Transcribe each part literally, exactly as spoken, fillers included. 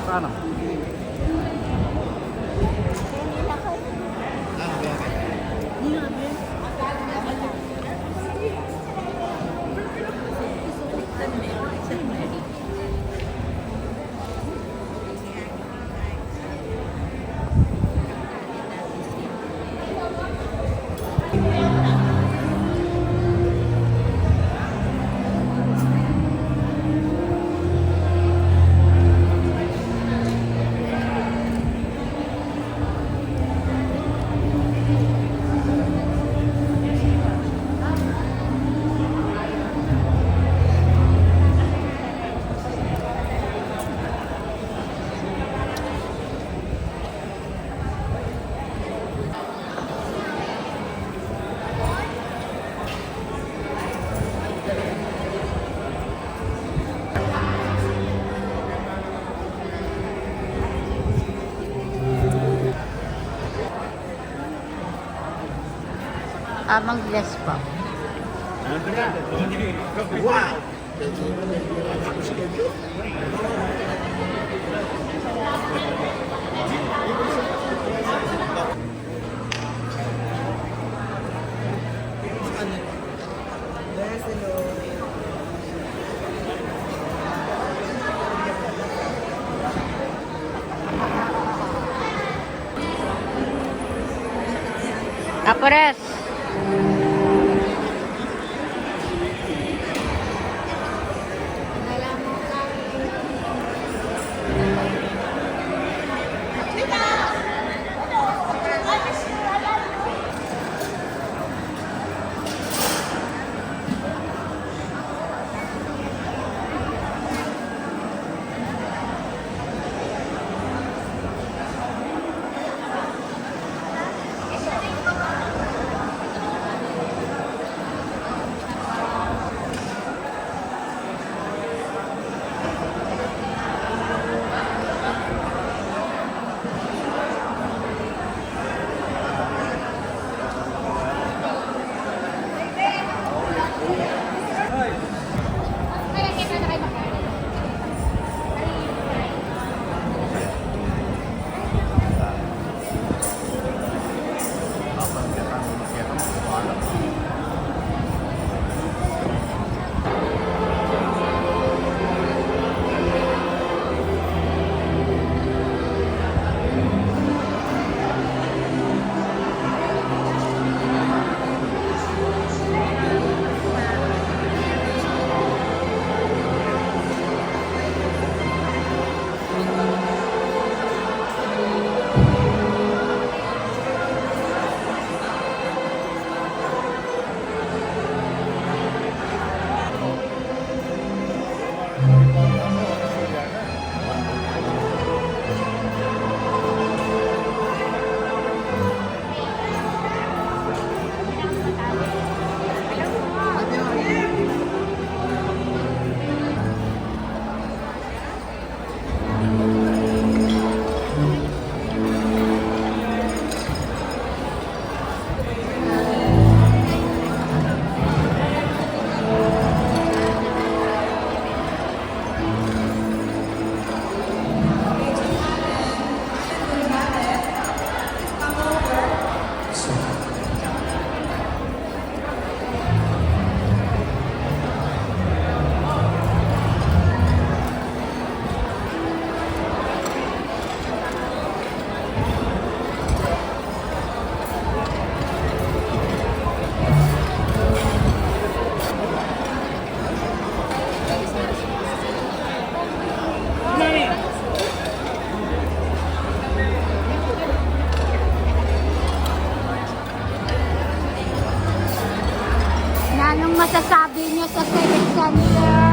Sana. Amang glass pa. Wow! Apres. Nanung masasabi niyo sa Civic Center?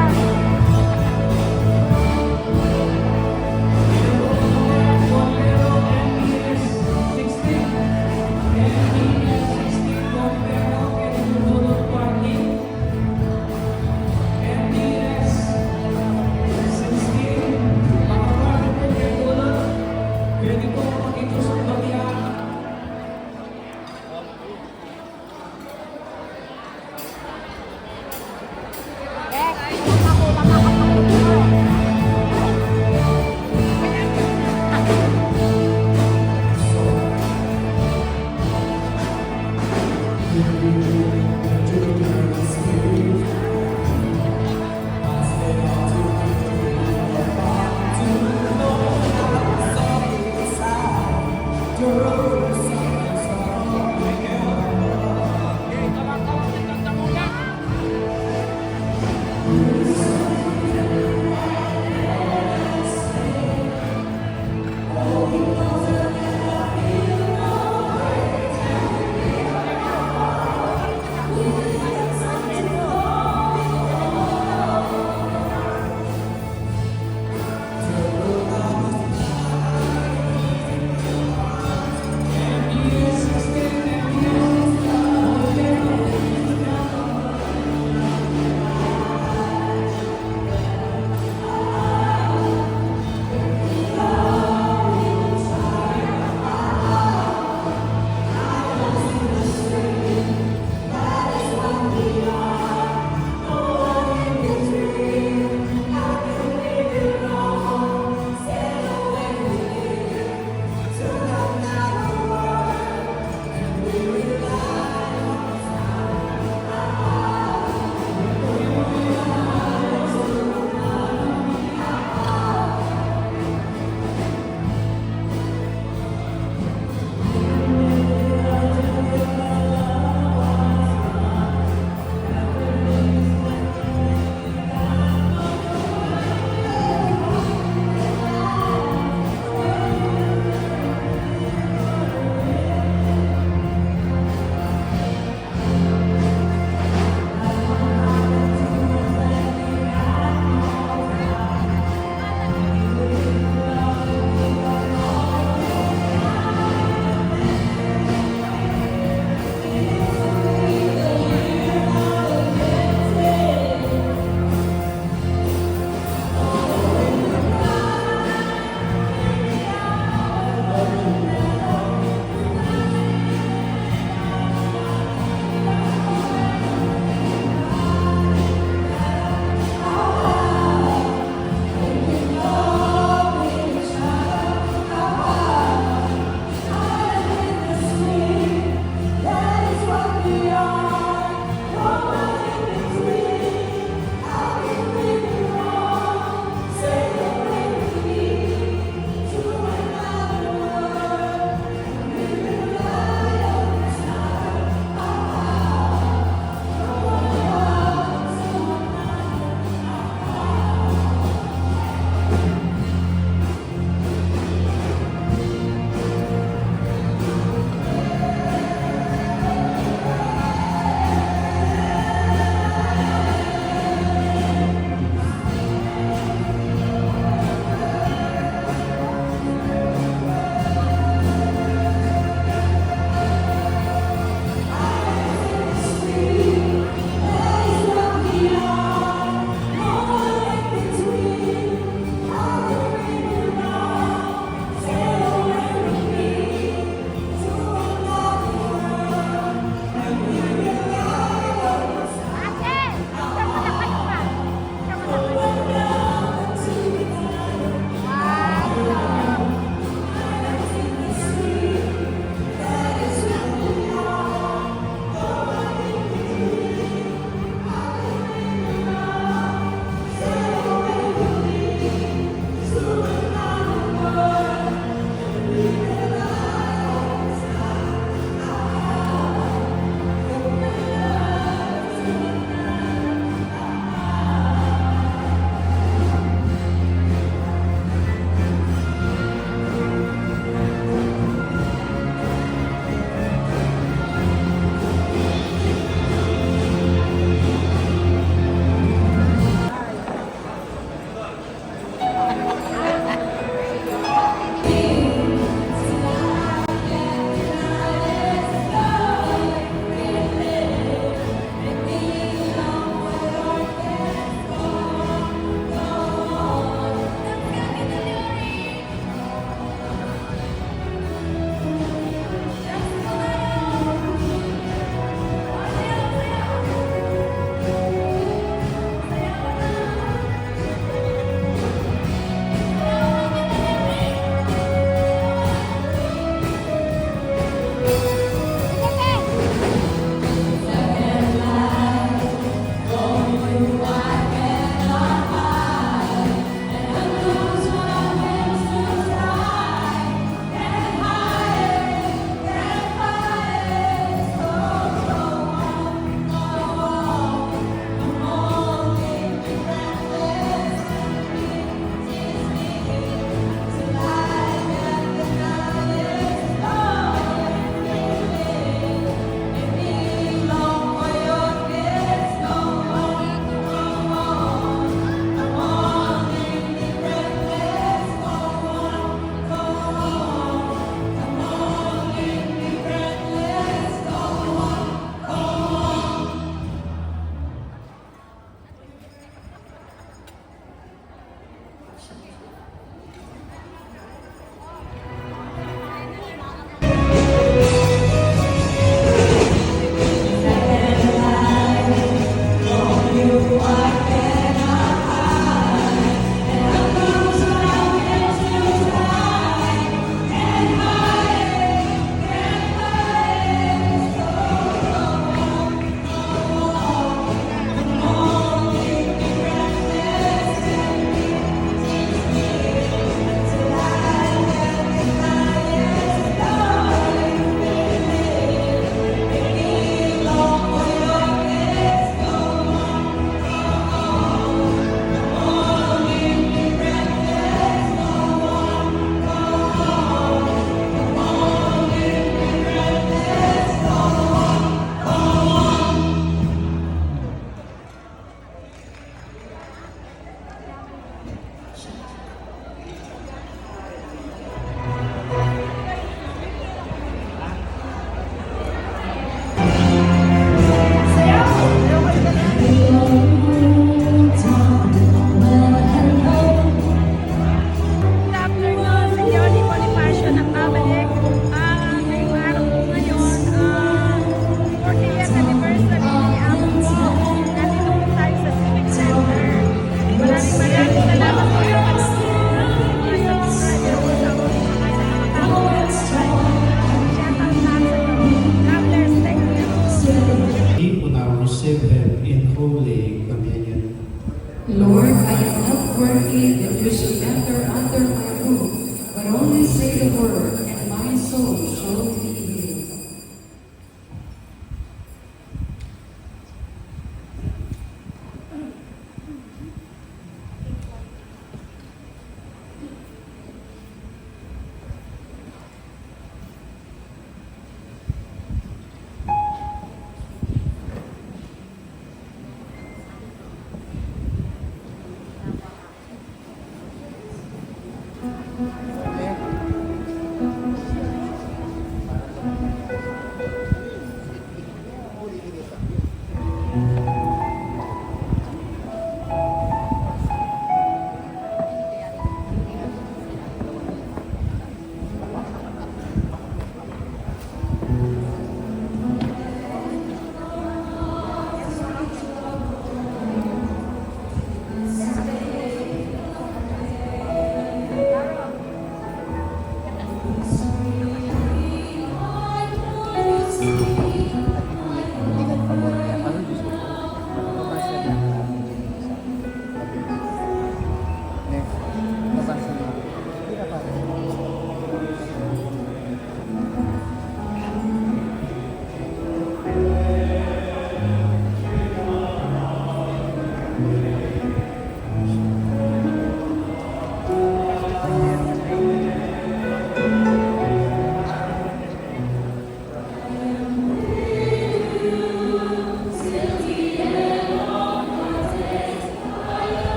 Word, and my soul shall be healed.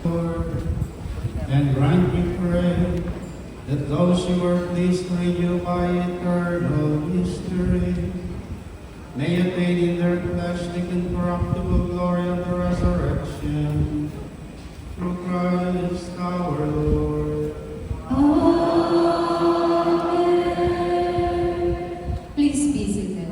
Lord, and grant, we pray, that those who are pleased to renew by eternal mystery may attain in their flesh the incorruptible glory of the resurrection. Through Christ our Lord. Amen. Please be seated.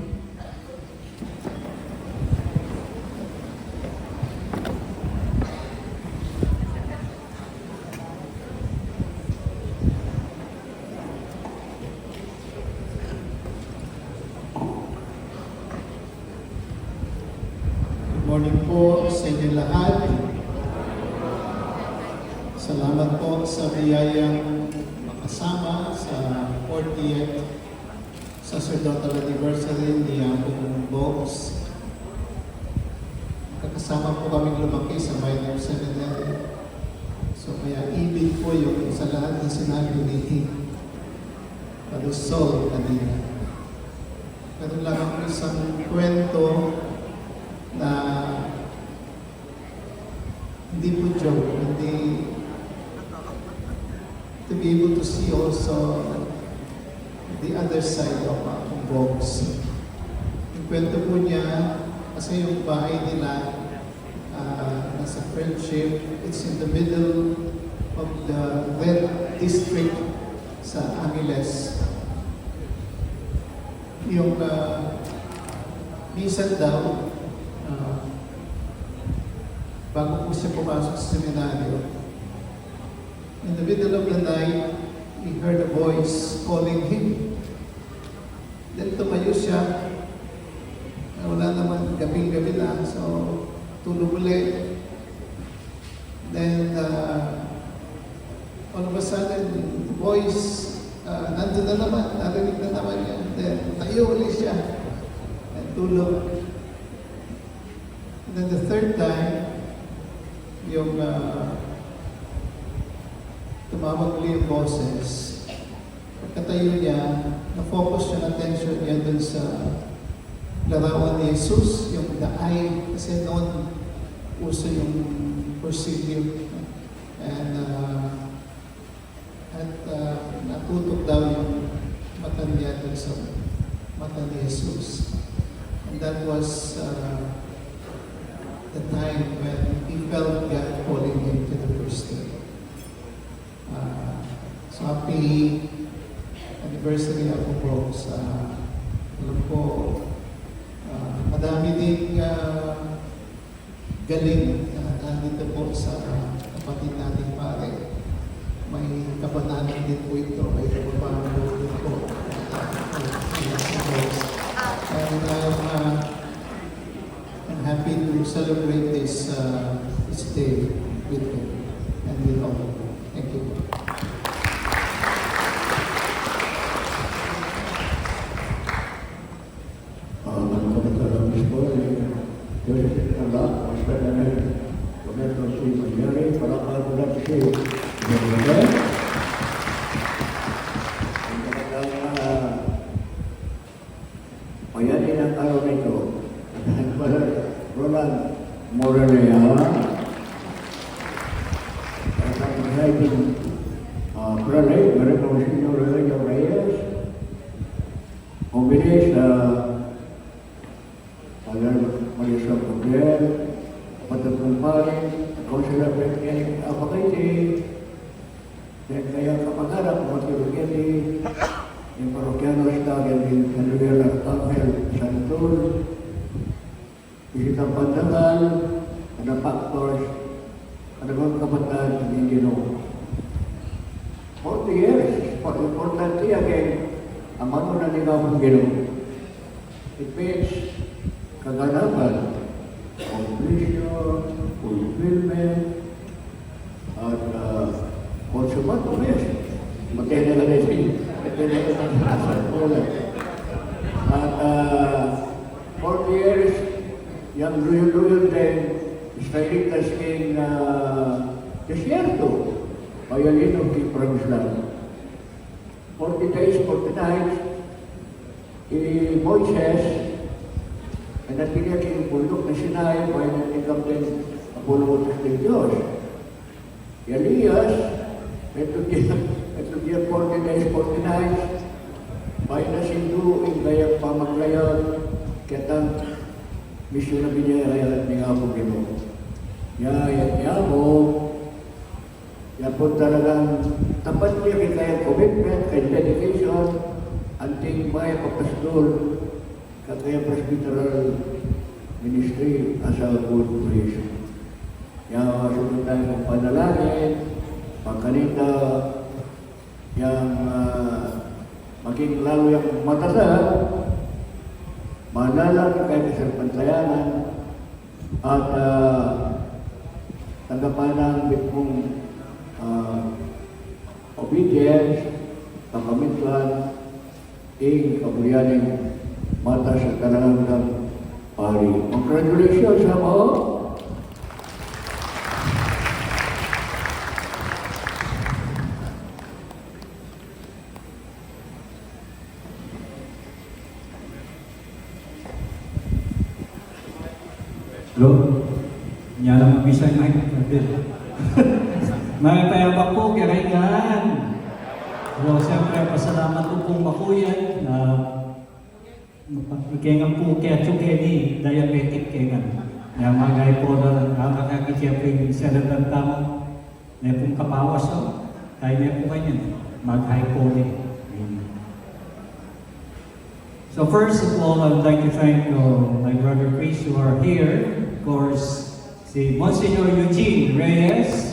Good morning po sa inyong lahat. Salamat po sa biyayang makasama sa fortieth sacerdotal anniversary ni Apong Bogs. Kakasama po kaming lumaki sa Minor Seminary. So, kaya ibig po yung sa lahat na sinabi ni Father Sol kanina. Meron lamang isang kwento na hindi po joke, hindi, to be able to see also the other side of Apong Bogs. Yung kwento po niya, kasi yung bahay nila, ah, nasa Friendship, it's in the middle of the red district sa Angeles. Yung, ah, minsan daw, ah, bago po siya pumasok sa seminaryo, in the middle of the night, he heard a voice calling him. Then tumayo siya. Ah, wala naman, gabing-gabi na. So, tulog uli. Then, ah, all of a sudden, voice, ah, nandun na naman, narinig na naman niya. Then, tayo uli siya. Then, tulog. And then the third time, yung, ah, tumawag uli yung boses. Pagkatayo niya, na-focus yung attention niya dun sa larawan ni Jesus, yung the eye, kasi noon uso yung Cursilio. And, ah, at, ah, natutok daw yung mata niya dun sa mata ni Jesus. And that was, ah, the time when he felt God calling him to the priesthood. Ah, so, happy anniversary, Apo Bro, sa, alam ko, ah, madami ding, ah, galing na nandito po sa kapatid nating pare. May kabanalan din po ito, may kabanalan din po. And, uh, I'm happy to celebrate this, uh, this day with him and with all of you. Thank you. Ah, ang kapatid ng Bispo, eh, Joseph Tala, ang President, Roberto C. Mangieri, para pag-ulat si President. Ang kapatid, ah, Mayari ng araw na ito, Brother Roland Morelea, ang presiding, ah, prelate, Brother Monsignor Reyes, Reyes, Hombres, ah, Father Marisol Gabriel, Father Kumpare, Councilor Bernie Apacaite, Then kaya kapag-anak, mga tirugeti, yung parokyanos, kaya ni Manuel Arcangel Santul, bisitang pandangal, kada pastors, kada mga kapatad, ning Ginu. Forty years, pa-, importante yan kay amanu na ni Ginu. It means kaganapan, completion, fulfillment, at, ah, consummate, yes. Matene ka na siya. Matene ka na. Wala. At, ah, forty years, yang luyo-luyo din, Israelitas king, ah, desierto. Palyalino king promised land. Forty days, forty nights, i Moises, e na tiniyak ing bunduk na Sinai, bayu na tinggap deng kapulung utus ning Dios. I Elias, e na tiniyak, e na tiniyak forty days, forty nights, bayu na sindu ing kayang pamaglayap, ketang misyon na binie ya kaya ning Apung Ginu. Ya, ya, ya mo, Yan pung talagang tapat ya king kayang commitment, kayang dedication, anting mayap a pastor, kayang presbyteral ministry as a good priest. Yan, susunod tayo ng panalangin, pagkanita, yang, ah, maging lalo yang matatag, malalam kay kasalpantayanan, at, ah, tanggapan ng bitmung ah, obedience, pakamitlan, ing kaburian ning matas a kalangan kang pari. Congratulations, ha, po. Hello? Nya lang mabisa yung mic, Father. Mayap a pu, kekayu ngan. Hello, siyempre, pasalamat ku pung makuyan na makikengan pu kaya tsu keni diabetic kengan. Nya magay pu na, nakakakit ya pu yung seretan tamu. Ne pung kapawas, o. Kaya ne pu kanyan, mag-high calling. Amen. So first of all, I would like to thank, uh, my brother priest who are here. Of course, si Monsignor Eugene Reyes.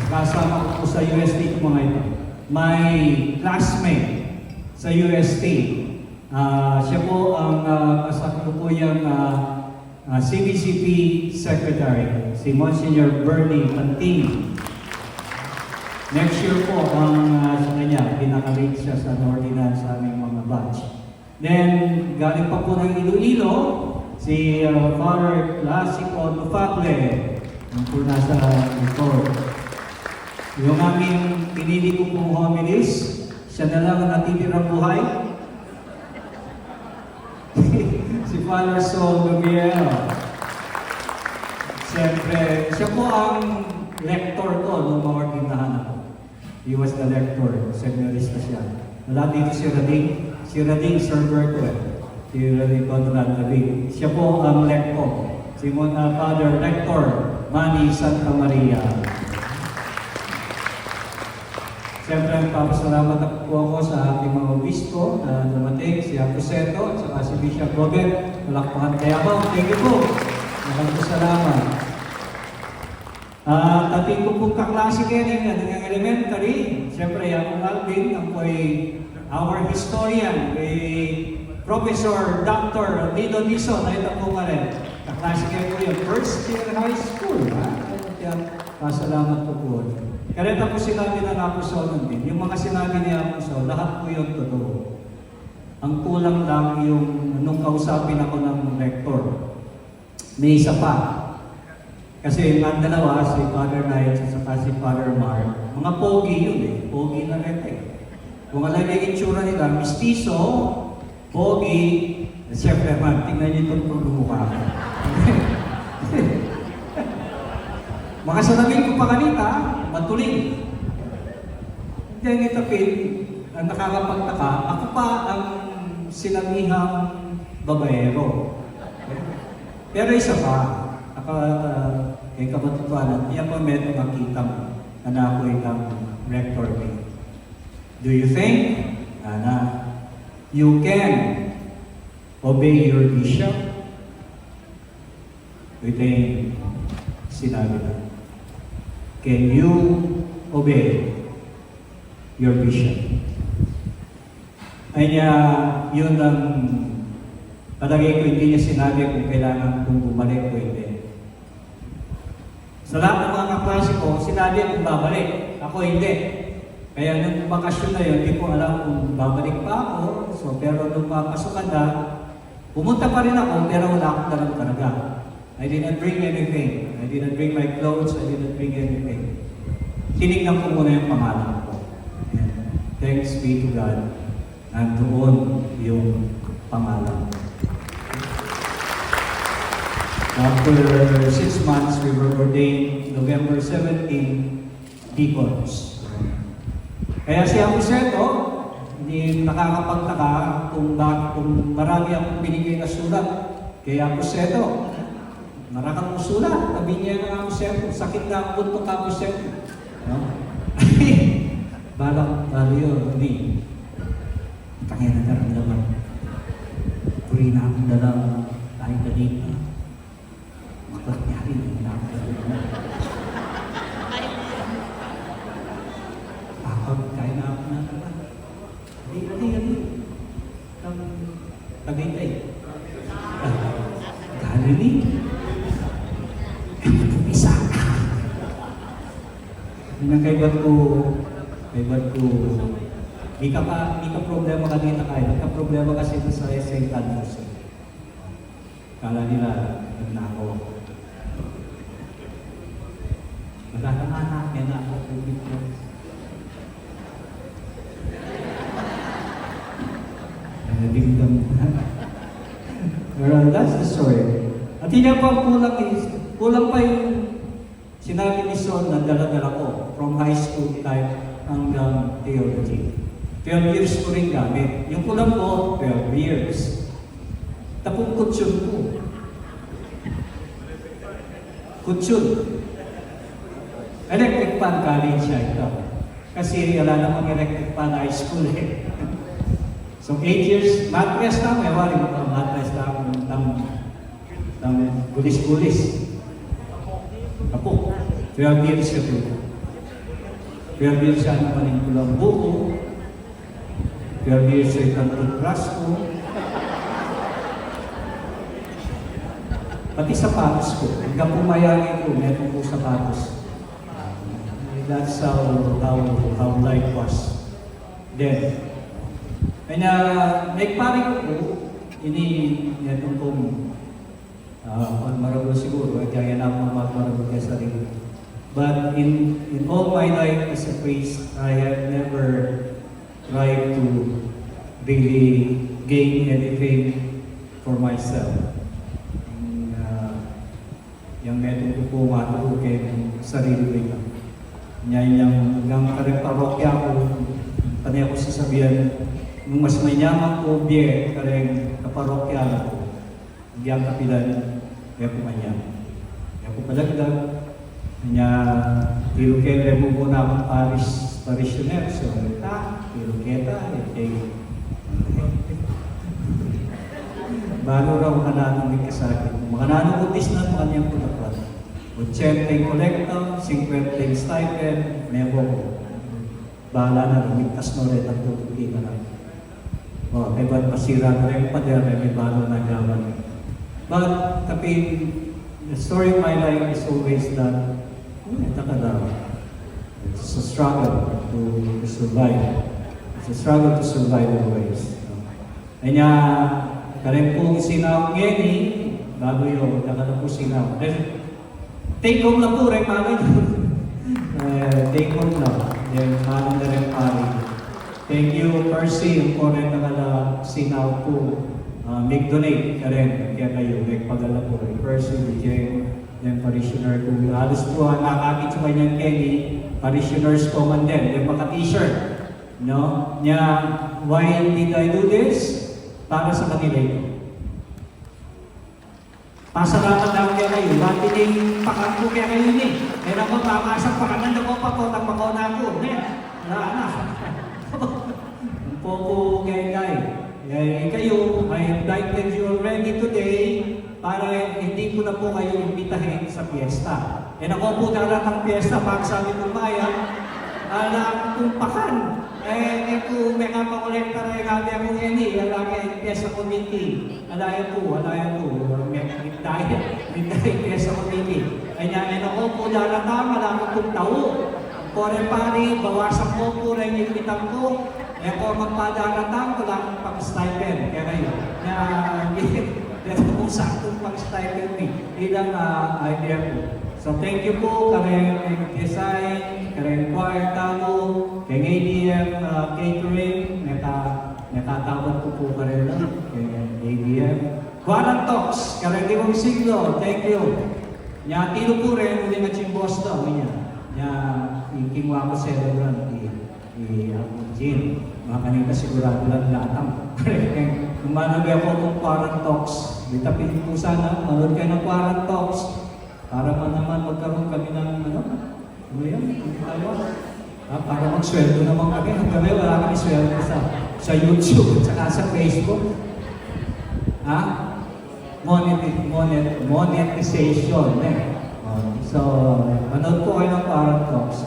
Kasama ko po sa U S T ko, mga ito. My classmate sa U S T. Ah, siya po ang, ah, kasapi ko po yung, ah, ah, C B C P Secretary, si Monsignor Bernie Panting. Next year po ang, ah, sa kanya, pinaka-late siya sa ordinance sa aming mga batch. Then, galing pa po ng Iloilo, si, ah, Father Clasico Tufable. Yung po nasa likod. Yung aming pinili ko pong homilies, siya na lang ang natitirang buhay. Si Father Saul Gabriel. Siyempre, siya po ang lector ko nung maordinahan ako. He was the lector, seminarista siya. Wala dito si Rading. Si Rading, server ko eh. Si Rading Conrad David. Siya po ang lector. Si Mon-, ah, Father Lector Manny Santa Maria. Siyempre, nagpapasalamat po ako sa ating mga obispo na dumating, si Apo Seto at saka si Bishop Robert. Palakpakan kaya po. Thank you po. Maraming salamat. Ah, atin ku pung kaklase keni, atin kang elementary. Siyempre, ya kung Alvin, ang ko'y our historian, kay Professor Doctor Lino Dizon, ay ito po nga rin. Kaklase keni ku yan, first year high school, ha? Kaya, pasalamat ko po. Kaya ito po sinabi ng Apo Saul din. Yung mga sinabi ni Apo Saul, lahat po yun totoo. Ang kulang lang yung nung kausapin ako ng rector. May isa pa. Kasi yung dalawa, si Father Knight at saka si Father Mark, mga pogi yun eh. Pogi na rin eh. Kung alam niyo yung itsura nila, mistiso, pogi, at siyempre naman, tingnan niyo itong pagmumukha ko. Makasalamin ko pa kanita, matuling. Hindi, ngitapin, ang nakakapagtaka, ako pa ang sinabihang babaero. Pero isa pa, naka, kay katotohanan, di ako meto makita mo, anak ko, ikang rector me. Do you think, Nana, you can obey your bishop? Ito yung sinabi na, "Can you obey your bishop?" Ay niya, yun ang palagay ko, hindi niya sinabi kung kailangan kong bumalik o hindi. Sa lahat ng mga kaklase ko, sinabi kung babalik. Ako hindi. Kaya nung bakasyon na yun, hindi ko alam kung babalik pa ako. So, pero nung mapasukan na, pumunta pa rin ako, pero wala akong dalang karga. I did not bring anything. I did not bring my clothes. I did not bring anything. Tinignan ko muna yung pangalan ko. And thanks be to God, nandoon yung pangalan ko. After six months, we were ordained November seventeen, deacons. Kaya si Apo Seto, hindi nakakapagtaka kung bakit, kung marami akong binigay na sulat kay Apo Seto. Marakal mo sulat, sabi niya ng Apo Seto, sakit na ang buntok, Apo Seto. No? Balak, bali yun, hindi. Tangina na rin naman. Puri na akong dalang kahit kanina. Maklak niya rin, hindi na ako. Takot, kaya na ako na naman. Hindi, hindi, hindi. Ang Tagaytay. Dali ni. Eh, pumisa. Nang kaibat ku, kaibat ku, di ka pa, di ka problema ka dita kaya, di ka problema kasi sa S A Conference. Kala nila, nagnakaw ako. Wala na nga na, kaya na ako, COVID na. Kaya dingdang. Pero that's the story. At hindi pa kulang is, kulang pa yung sinabi ni Son na dala-dala ko from high school life hanggang theology. Twelve years ko rin gamit. Yung kulang ko, twelve years. Tapos kutsun ko. Kutsun. Electric fan, college siya ito. Kasi wala namang electric fan high school eh. So, eight years, matres na, may wari mo pa, matres na akong tam, tam, gulis-gulis. Apo, twelve years ka po. Twelve years siya naman yung kulang buko. Twelve years ay itang toothbrush ko. Pati sapatos ko. Hanggang pumayari ko, meron ko sapatos. That's how, how, how life was then. Kanya, nagpari ko po, ini, itong kong, ah, pagmaragul siguro, kaya na akong magmaragul kaya sarili. But in, in all my life as a priest, I have never tried to really gain anything for myself. Yung, ah, yung metung ko po nga po kay sarili ko ito. Nya, yung hanggang kareng parokya ko, panay ako sasabihan, nung mas manyaman ko, bie, kareng kaparokya ko. Diang kapilan, e ku manyaman. E ku palagdag. Nya, tiru ke, remu muna akong paris, parishioner. So, ta, tiru ke ta, e ke. Balu raw makananu ning kasakit. Makananu ku tisnan, makanyan ku dapat. Ochenta ing kolekta, singkwenta ing stipend, mebo ku. Bahala na, ligtas no, retang tutuki na lang. O, kaya ba't masira na rin yung pader, may bago na gawan. But, kapin, the story of my life is always that, oh, ito ka daw. It's a struggle to, to survive. It's a struggle to survive always. Kanya, kareng pung sinaw ngeni, bago yun, daga na po sinaw. Then, take home na po, reng pari. Eh, take home na. Then, manang na reng pari. Thank you, Percy, yung po rin na sinaw po. Ah, mig-donate ka rin, kaya kayo, may pagala po rin. Percy, D J, then parishioner po. Halos po, ang nakakit sa kanyang Kenny, parishioners po man din, yung mga t-shirt. No? Nya, why did I do this? Para sa kanila ito. Pasalamat lang kaya kayo. Dati ning pakan ko kaya kayo ni. Kaya naman, mamasak pakan na ko pa po, nagpakaw na ako. Ne? Wala na. Ang popo kaya tayo. Eh, kayo, I invited you already today para hindi ko na po kayo imbitahin sa piyesta. E na ko po daratang piyesta, pag sabi ng bayan, ala kung pakan. Eh, e ku mekapakolekta reng abe kung eni, ala keng piyesta committee. Ala ya pu, ala ya pu, me-, midaya, midaya piyesta committee. Kanya, e na ko po daratang, ala kung tau. Kore pari, bawasan ko po reng imbitang ko. E ko magpadaratang, wala kang pang-stipend. Kaya kayo, na, Dito po saktong pang-stipend mi. Ilang, ah, idea po. So, thank you po, kareng design, kareng choir tamo, keng A D M, ah, catering, neta-, netatawag ko po karela, keng A D M. Choir and Talks, kareng Limang Siglo, thank you. Nya, tiru po rin, uling at yung boss daw, niya. Nya, ikinwa ko celebrant, i- I, ah, Jean, makanita sigurado lang datang. Nung manabi ako kung Choir and Talks, di tapin po sana, manood kayo ng Choir and Talks. Para man naman magkaroon kami ng, ano, ano yun? Ano tawag? Ah, para magsweldo naman kami. Hanggang ngayon, wala kami sweldo sa, sa YouTube at saka sa Facebook. Ha? Moneti-, monet-, monetization, eh. Oh, so, manood po kayo ng Choir and Talks.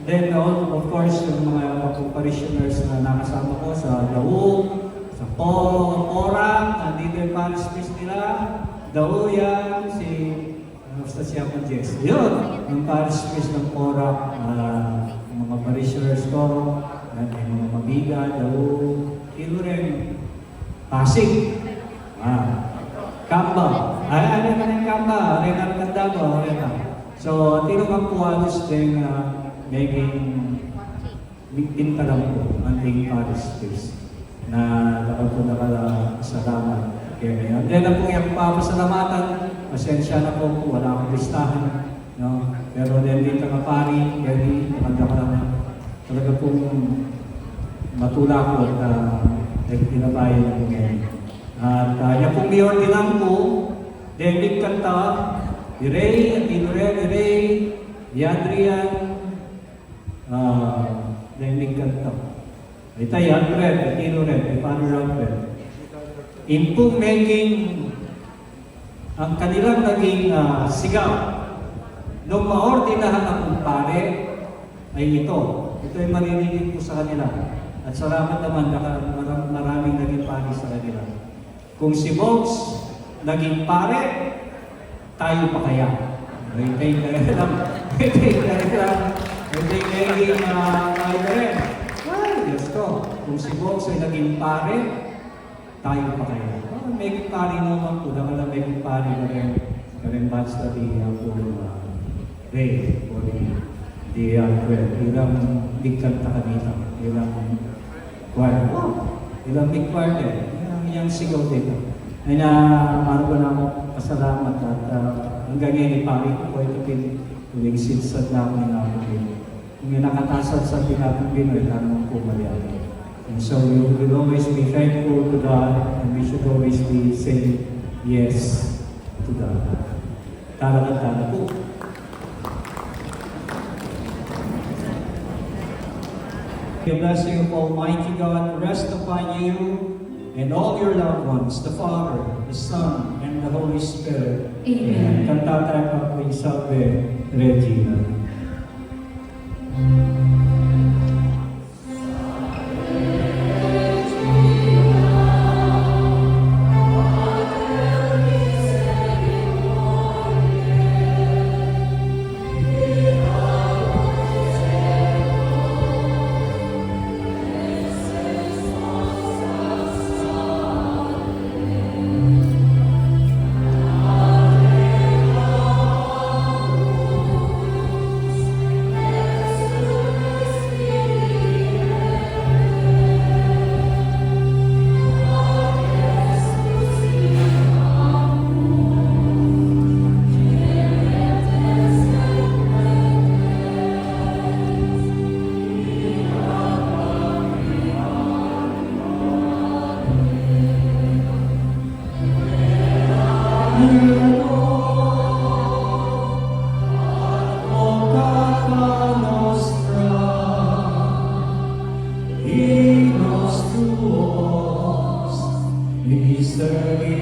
Then, oh, of course, yung mga parishioners na nakasama ko sa Daug, sa Po-, Porac, nandito yung parish priest nila. Daug yan, si, ah, Basta siya pung Jess. Yun, ang parish priest ng Porac, ah, yung mga parishioners ko, yan, yung mga mabiga, daw, ilu rin, Pasig. Ah, Kamba. Ay, ano na yung Kamba? Renan Candaba, Renan. So, tino kang kuwalis din, ah, meging Pintalan ku, anting parish priest, na dakal pung dakal a salamat keni. And then, aku yang papasalamatan, pasensya na pu, wala kung listahan, no? Pero then, dito nga pari, keni, dakal-dakal na. Talaga pung matula ku at, ah, pinabayan na ku keni. At, ah, ya pung mi-ordinan ku, then, migkanta, i Ray, Tino Ray, i Ray, i Adrian, ah, then migkanta. Ita i Alfred, i Tino Ray, i Father Alfred. Ing pung meging, ang kanilang naging, ah, sigaw nung maordinahan akung pari ay ito. Ito ay maririnig ku sa kanila. At salamat naman, naka-, mara-, maraming naging pari sa kanila. Kung si Bogs naging pari, tayo pa kaya? May tayo kaya lang. May tayo kaya lang. May tayo kaya lang, ah, tayo pa rin. Ay, Diyos ko. Kung si Bogs ay naging pari, tayo pa kaya? Oh, may pari naman po. Dapat na may pari pa rin. Karen Batch na di ako, ah, Ray, o di, di Alfred. Ilang migkanta kanita. Ilang choir. Wow! Ilang big choir din. Yang, yang sigaw dito. Ay na, maru ku na mu pasalamat at, ah, anggang ngeni pari ku pu, ita pin uling sinsad na ku ning Apung Ginu. Ing nakatasat sa ing Apung Ginu, ita naman pu malialan. And so we will always be thankful to God, and we should always be saying yes to God. Talaga, talaga pu. The blessing of Almighty God rest upon you and all your loved ones, the Father, the Son, and the Holy Spirit. Amen. Kanta tayo pa pu ing Salve Regina.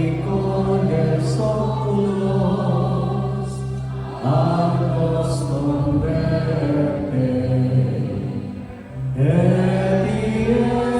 Misericordes oculos, ad nos converte, et